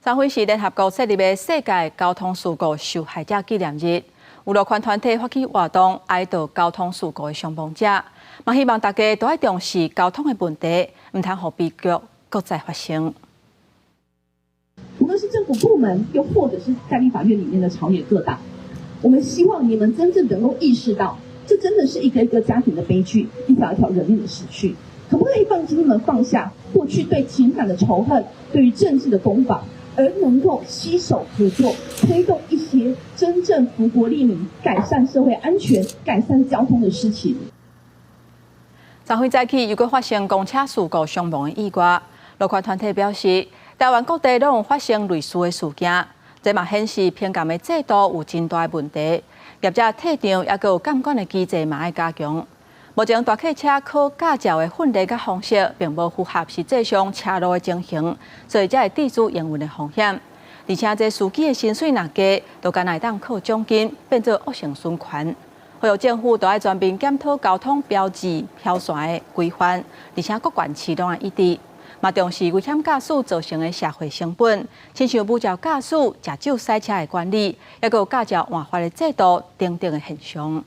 昨昏是聯合國設立的世界交通事故受害者紀念日，有路權團體發起活動，哀悼交通事故的傷亡者，嘛希望大家都愛重視交通的問題，毋通予悲劇閣再發生。無論是政府部門，又或者是在立法院裡面的朝野各黨，我們希望你們真正能夠意識到，這真的是一個一個家庭的悲劇，一條一條人命的逝去。可不可以放請你們放下過去對情感的仇恨，對於政治的攻防，而能夠攜手合作，推動一些真正福國利民、改善社會安全、改善交通的事情。昨昏早起又閣發生公車事故傷亡的意外，路權團體表示，台灣各地攏有發生類似的事件，這嘛顯示評鑑的制度有真大的問題，業者退場抑閣有監管的機制嘛愛加強。目前大客車考駕照的訓練佮方式，並無符合實際上車路的情形，所以才會致使營運的風險。而且這司機的薪水若低，就干焦會當靠獎金變做惡性循環。呼籲政府都愛全面檢討交通標誌標線的規範，而且各縣市攏愛一致，嘛重視危險駕駛造成的社會成本，親像無照駕駛、食酒駛車的管理，抑閣有駕照換發的制度等等的現象。